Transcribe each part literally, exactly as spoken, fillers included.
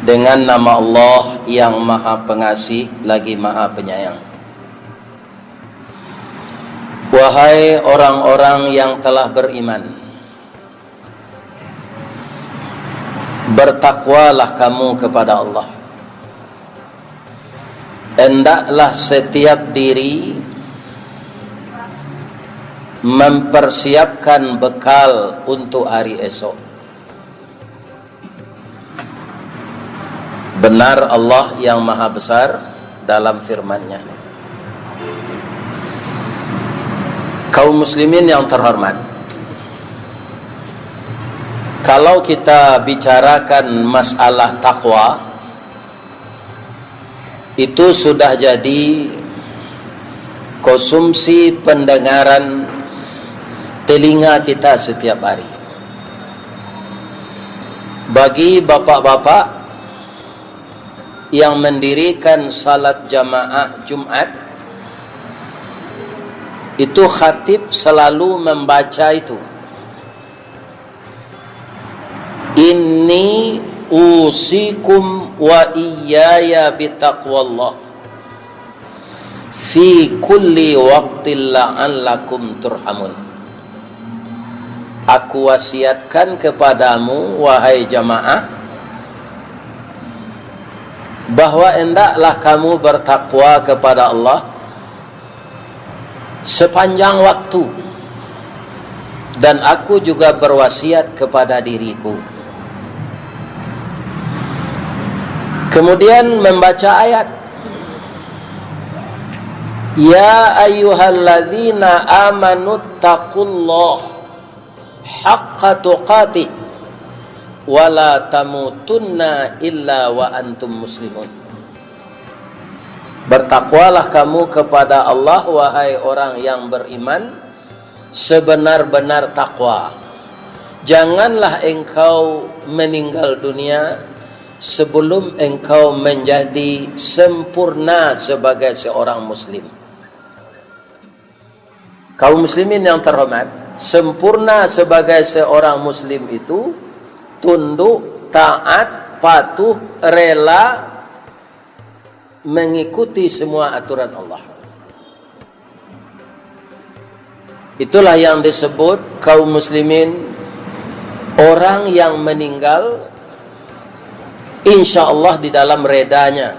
Dengan nama Allah yang Maha Pengasih lagi Maha Penyayang. Wahai orang-orang yang telah beriman, bertakwalah kamu kepada Allah. Hendaklah setiap diri mempersiapkan bekal untuk hari esok. Benar Allah yang Maha Besar dalam firman-Nya. Kaum muslimin yang terhormat, kalau kita bicarakan masalah takwa, itu sudah jadi konsumsi pendengaran telinga kita setiap hari. Bagi bapak-bapak yang mendirikan salat jamaah Jumat, itu khatib selalu membaca itu, "Inni usikum wa iyaya bitaqwallah fi kulli waqtin la'allakum turhamun." Aku wasiatkan kepadamu, wahai jamaah, bahwa hendaklah kamu bertakwa kepada Allah sepanjang waktu, dan aku juga berwasiat kepada diriku. Kemudian membaca ayat, "Ya ayyuhalladzina amanu taqullaha haqqa tuqatih, wa la tamutunna illa wa antum muslimun." Bertakwalah kamu kepada Allah, wahai orang yang beriman, sebenar-benar takwa. Janganlah engkau meninggal dunia sebelum engkau menjadi sempurna sebagai seorang muslim. Kaum muslimin yang terhormat, sempurna sebagai seorang muslim itu tunduk, taat, patuh, rela mengikuti semua aturan Allah. Itulah yang disebut kaum muslimin, orang yang meninggal, insya Allah di dalam redanya,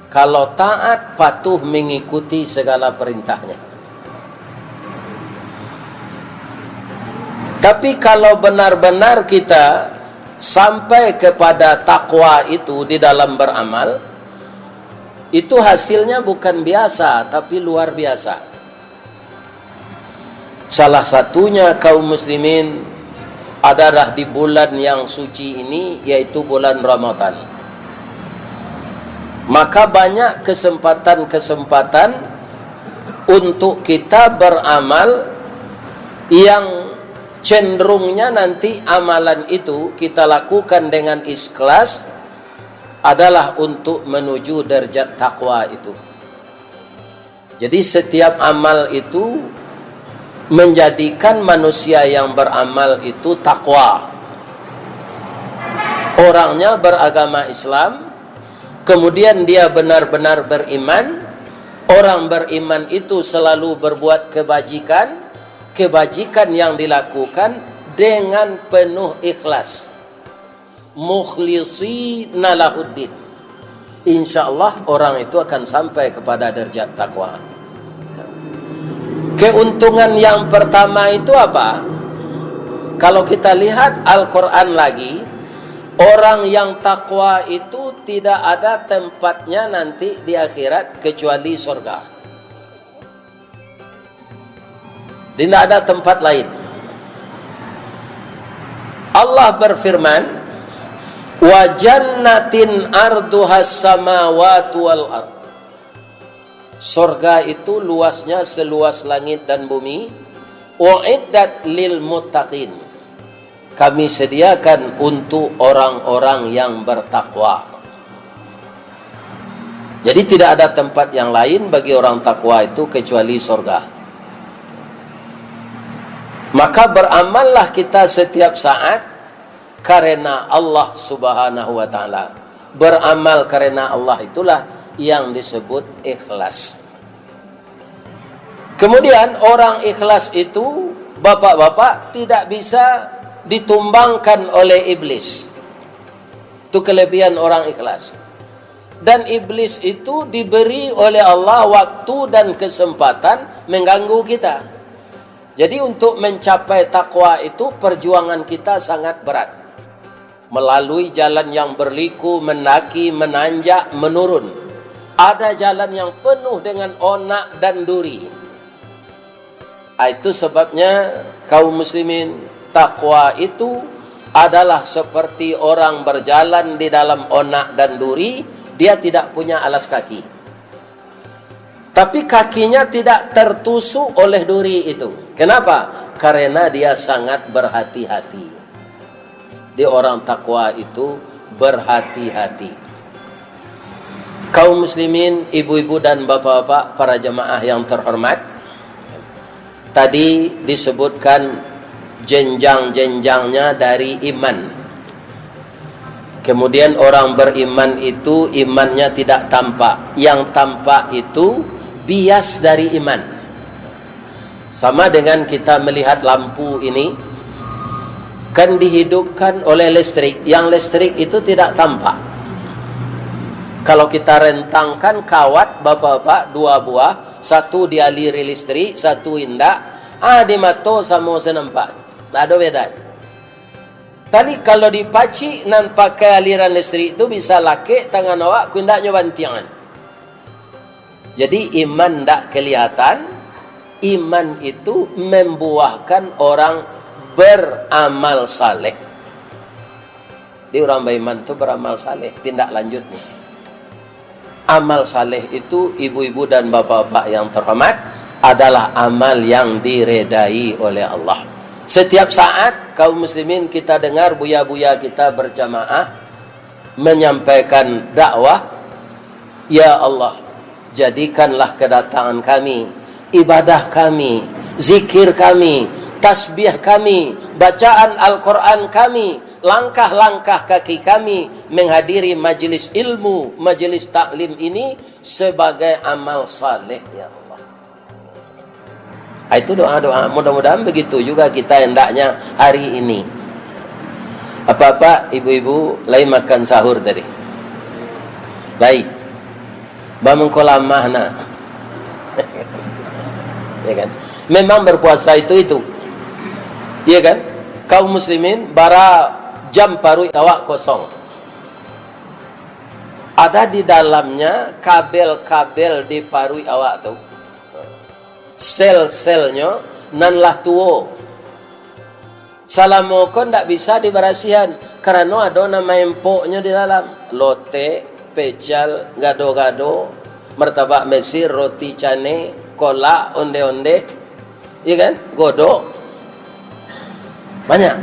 kalau taat, patuh, mengikuti segala perintahnya. Tapi kalau benar-benar kita sampai kepada takwa itu di dalam beramal, itu hasilnya bukan biasa, tapi luar biasa. Salah satunya, kaum muslimin, adalah di bulan yang suci ini, yaitu bulan Ramadan. Maka banyak kesempatan-kesempatan untuk kita beramal yang cenderungnya nanti amalan itu kita lakukan dengan ikhlas adalah untuk menuju derajat takwa itu. Jadi, setiap amal itu menjadikan manusia yang beramal itu takwa. Orangnya beragama Islam, kemudian dia benar-benar beriman. Orang beriman itu selalu berbuat kebajikan, kebajikan yang dilakukan dengan penuh ikhlas. Mukhlishina lahuddin. Insya Allah, orang itu akan sampai kepada derajat takwa. Keuntungan yang pertama itu apa? Kalau kita lihat Al-Quran lagi, orang yang takwa itu tidak ada tempatnya nanti di akhirat kecuali surga. Tidak ada tempat lain. Allah berfirman, "Wa jannatin arduhas samawati wal ard." Sorga itu luasnya seluas langit dan bumi. "Uiddat lil muttaqin." Kami sediakan untuk orang-orang yang bertakwa. Jadi, tidak ada tempat yang lain bagi orang takwa itu kecuali sorga. Maka, beramallah kita setiap saat, karena Allah Subhanahu wa Ta'ala. Beramal karena Allah itulah yang disebut ikhlas. Kemudian, orang ikhlas itu, bapak-bapak, tidak bisa ditumbangkan oleh iblis. Itu kelebihan orang ikhlas. Dan iblis itu diberi oleh Allah waktu dan kesempatan mengganggu kita. Jadi, untuk mencapai takwa itu, perjuangan kita sangat berat. Melalui jalan yang berliku, mendaki, menanjak, menurun. Ada jalan yang penuh dengan onak dan duri. Ah, itu sebabnya, kaum muslimin, takwa itu adalah seperti orang berjalan di dalam onak dan duri, dia tidak punya alas kaki. Tapi kakinya tidak tertusuk oleh duri itu. Kenapa? Karena dia sangat berhati-hati. Di orang takwa itu berhati-hati. Kaum muslimin, ibu-ibu dan bapak-bapak, para jamaah yang terhormat, tadi disebutkan jenjang-jenjangnya dari iman. Kemudian, orang beriman itu imannya tidak tampak. Yang tampak itu bias dari iman. Sama dengan kita melihat lampu ini, kan dihidupkan oleh listrik. Yang listrik itu tidak tampak. Kalau kita rentangkan kawat, bapak-bapak, dua buah, satu dialiri listrik, satu indak, ah, di mato samo se nampak. Ndak ado beda. Tadi kalau dipacik nan pakai aliran listrik tu bisa lakek tangan awak, ko indaknyo bantiangan. Jadi, iman ndak kelihatan, iman itu membuahkan orang beramal saleh. Di urang baiman tu beramal saleh, tindak lanjutnya. Amal saleh itu, ibu-ibu dan bapak-bapak yang terhormat, adalah amal yang diredai oleh Allah. Setiap saat, kaum muslimin, kita dengar buya-buya kita berjamaah menyampaikan dakwah, "Ya Allah, jadikanlah kedatangan kami, ibadah kami, zikir kami, tasbih kami, bacaan Al-Quran kami, langkah-langkah kaki kami menghadiri majelis ilmu, majelis taklim ini sebagai amal saleh, ya Allah." Ah, itu doa-doa. Mudah-mudahan begitu juga kita hendaknya hari ini. Apak-apak, ibu-ibu, lai makan sahur tadi? Lai. Bamengko lamah nah. Ya kan? Memang berpuasa itu, itu. Iya kan? Kaum muslimin, bara jam paruik awak kosong. Ada di dalamnya kabel-kabel di paruik awak tu. Sel-selnyo nan lah tuo. Salamo ko ndak bisa dibarasihan, karano ado nan maempoknyo di dalam. Lotek, pecal, gado-gado, martabak Mesir, roti canai, kolak, onde-onde, iya kan? Godok. Banyak.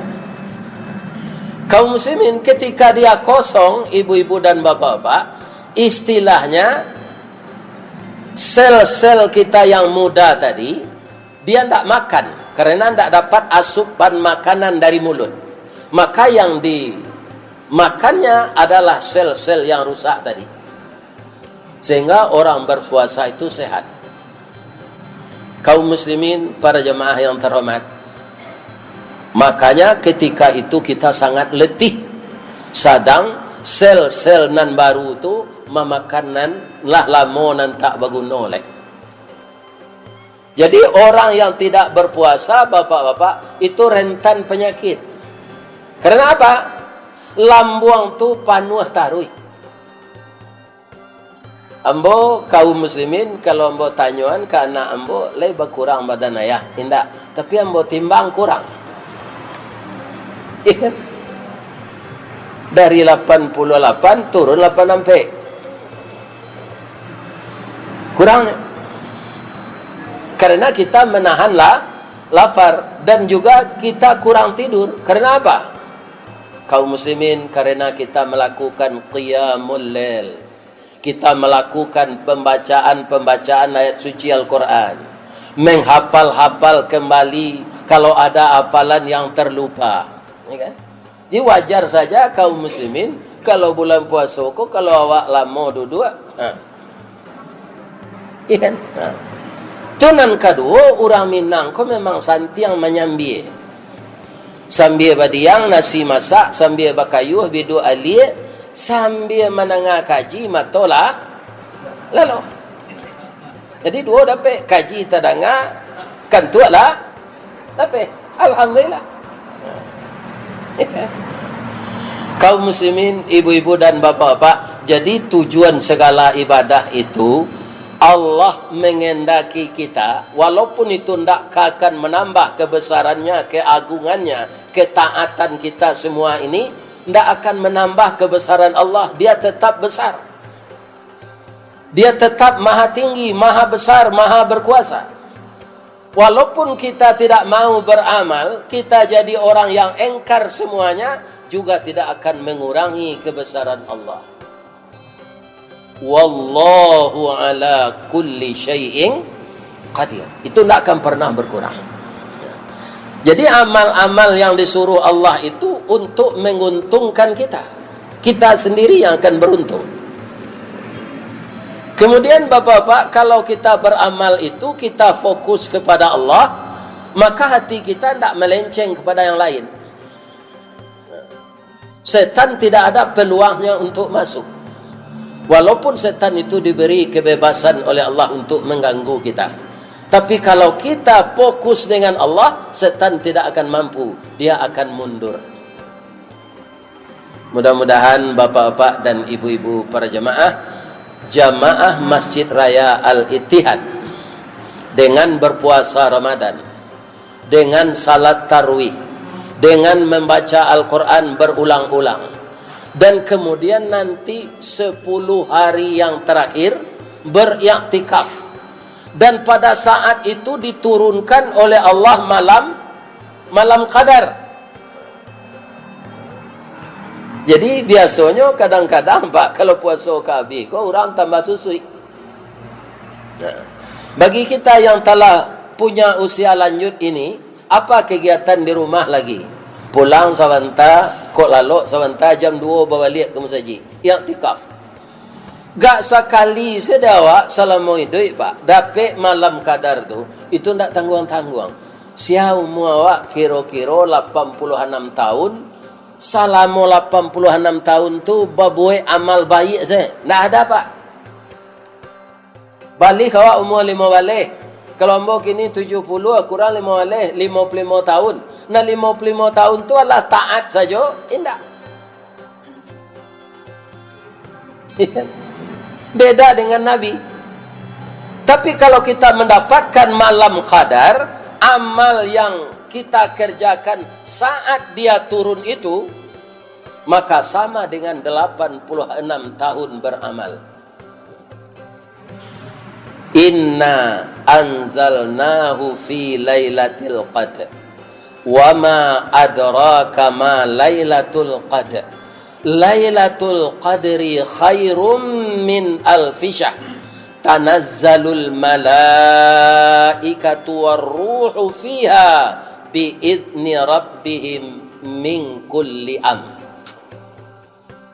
Kaum muslimin, ketika dia kosong, ibu-ibu dan bapak-bapak, istilahnya, sel-sel kita yang muda tadi, dia ndak makan, karena ndak dapat asupan makanan dari mulut. Maka yang dimakannya adalah sel-sel yang rusak tadi. Sehingga orang berpuasa itu sehat. Kaum muslimin, para jemaah yang terhormat, makanya ketika itu kita sangat letih, sadang sel-sel nan baru tu mamakan nan lah lamo nan tak baguno lai. Jadi, orang yang tidak berpuasa, bapak-bapak, itu rentan penyakit. Karena apa? Lambuang tu panuah taruih. Ambo, kaum muslimin, kalau ambo tanyoan ka anak ambo, lai bakurang badan ayah? Indak. Tapi ambo timbang, kurang. Iya kan? Dari lapan puluh lapan turun lapan ampek. Kurang. Karena kita menahan la-, lapar dan juga kita kurang tidur. Karena apa? Kaum muslimin, karena kita melakukan qiyamul lail. Kita melakukan pembacaan-pembacaan ayat suci Al-Quran. Menghafal-hafal kembali kalau ada hafalan yang terlupa. Ya kan? Jadi wajar saja kaum muslimin, kalau bulan puaso ko, kalau awak lamo duduak, ha. Iya kan? Ha. Tu nan kaduo, urang Minang ko memang santiang manyambia. Sambia badiang, nasi masak, sambia bakayuah, biduak alia, sambia mandanga kaji, mato lah lalok. Jadi duo dapek, kaji tadanga, kantuak lah lapeh. Alhamdulillah. Kaum muslimin, ibu-ibu dan bapak-bapak, jadi tujuan segala ibadah itu, Allah mengendaki kita, walaupun itu ndak akan menambah kebesarannya, keagungannya, ketaatan kita semua ini, ndak akan menambah kebesaran Allah, Dia tetap besar. Dia tetap maha tinggi, maha besar, maha berkuasa. Walaupun kita tidak mau beramal, kita jadi orang yang engkar semuanya, juga tidak akan mengurangi kebesaran Allah. Wallahu ala kulli syai'in qadir. Itu tidak akan pernah berkurang. Jadi amal-amal yang disuruh Allah itu untuk menguntungkan kita. Kita sendiri yang akan beruntung. Kemudian bapak-bapak, kalau kita beramal itu, kita fokus kepada Allah, maka hati kita tidak melenceng kepada yang lain. Setan tidak ada peluangnya untuk masuk. Walaupun setan itu diberi kebebasan oleh Allah untuk mengganggu kita. Tapi kalau kita fokus dengan Allah, setan tidak akan mampu. Dia akan mundur. Mudah-mudahan bapak-bapak dan ibu-ibu para jamaah, jamaah Masjid Raya Al-Ittihad, dengan berpuasa Ramadan, dengan salat tarawih, dengan membaca Al-Quran berulang-ulang, dan kemudian nanti sepuluh hari yang terakhir beriktikaf. Dan pada saat itu diturunkan oleh Allah malam, malam qadar. Jadi biasonyo kadang-kadang, Pak, kalau puaso ka abih ko, urang tambah susuik. Nah, bagi kita yang telah punya usia lanjut ini, apa kegiatan di rumah lagi? Pulang sabanta, kok lalok sabanta, jam duo babaliak ka musajik. Iktikaf. Gak sakali se dek awak salamo iduik, Pak, dapek malam qadar tu, itu ndak tangguang-tangguang. Sia umua awak kiro-kiro lapan puluah anam taun, salamo lapan puluah anam taun tu babuek amal baiak se, ndak ada, Pak. Baleh awak umua limo baleh. Kalau ambo kini tujuah puluah, kurang limo baleh, limo puluah limo taun. Nah, limo puluah limo taun tu alah taat sajo, indak. Beda dengan Nabi. Tapi kalau kita mendapatkan malam qadar, amal yang kita kerjakan saat dia turun itu, maka sama dengan delapan puluh enam tahun beramal. Inna anzalnahu fi lailatul qadr. Wa ma adraka ma lailatul qadr. Lailatul qadri khairum min alfi syahr. Tanazzalul malaikatu war ruhu fiha bi idzni rabbihim min kulli amr.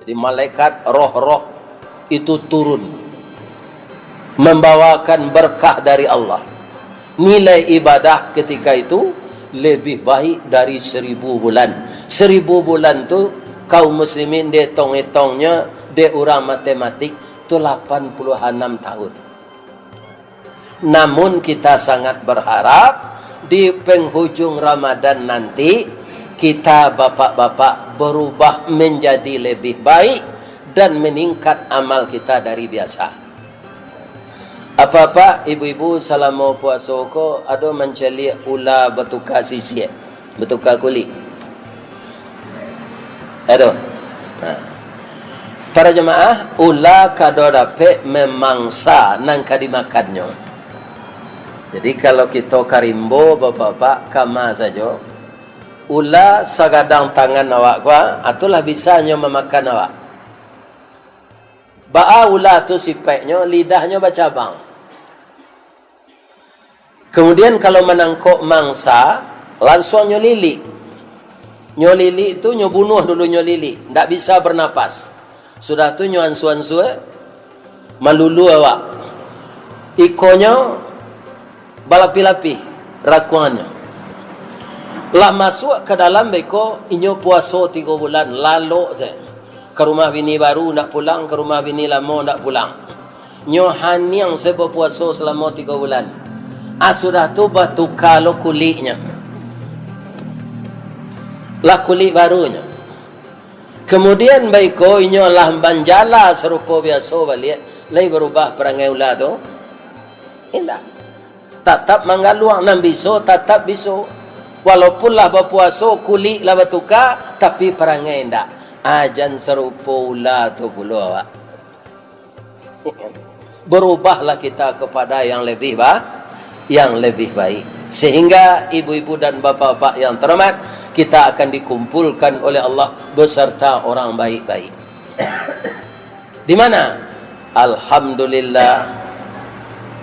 Jadi malaikat, roh-roh itu turun, membawakan berkah dari Allah. Nilai ibadah ketika itu lebih baik dari seribu bulan. Seribu bulan tu, kaum muslimin, dietong-etongnyo dek urang matematik tu lapan puluah anam tahun. Namun kita sangat berharap di penghujung Ramadan nanti, kita bapak-bapak berubah menjadi lebih baik dan meningkat amal kita dari biasa. Apak-apak, ibu-ibu, salamo puaso ko ado mancaliak ula batuka sisiak, batuka kulik? Aduh. Nah. Para jamaah, ula kado dapek memangsa nan ka dimakannyo. Jadi, kalau kito ka rimbo, bapak-bapak, kama sajo. Ula sagadang tangan awak ko, ah, tu lah bisa nyo mamakan awak. Baa ula tu sipaiknyo, lidahnyo bacabang. Kemudian kalau manangkok mangsa, lansuang nyo lilik. Nyo lilik tu, nyo bunuah dulu nyo lilik, ndak bisa bernapas. Sudah tu nyo ansua-ansua, malulu awak. Ikonyo balapih-lapih rakuangnyo. Lah masuak ka dalam beko, inyo puaso tigo bulan, lalok se. Ka rumah bini baru ndak pulang, ka rumah bini lamo ndak pulang. Nyo haniang se bapuaso salamo tigo bulan. Ah, sudah tu batuka lo kuliknyo. Lah kulik barunyo. Kemudian baiko inyo lah manjala sarupo biaso baliak, lai barubah parangai ula tu? Indak. Tatap manggaluang, nan biso tatap biso. Walaupun lah bapuaso, kulik lah batuka, tapi parangai indak. Ah, jan sarupo ula tu pulo awak. Berubahlah kita kepada yang lebih ba-, yang lebih baik. Sehingga ibu-ibu dan bapak-bapak yang terhormat, kita akan dikumpulkan oleh Allah beserta orang baik-baik. Di mana? Alhamdulillah,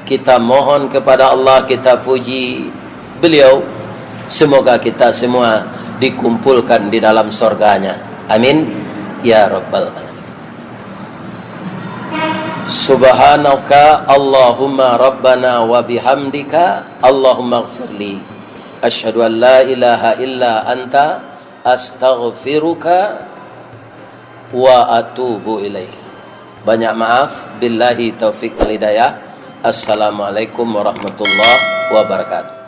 kita mohon kepada Allah, kita puji Beliau. Semoga kita semua dikumpulkan di dalam sorganya. Amin. Ya Rabbal Alamin. Subhanaka Allahumma Rabbana wa bihamdika, Allahumma gfirli. Asyhadu an la ilaha illa anta, astaghfiruka wa atubu ilaik. Banyak maaf. Billahi taufik wal hidayah. Assalamualaikum warahmatullahi wabarakatuh.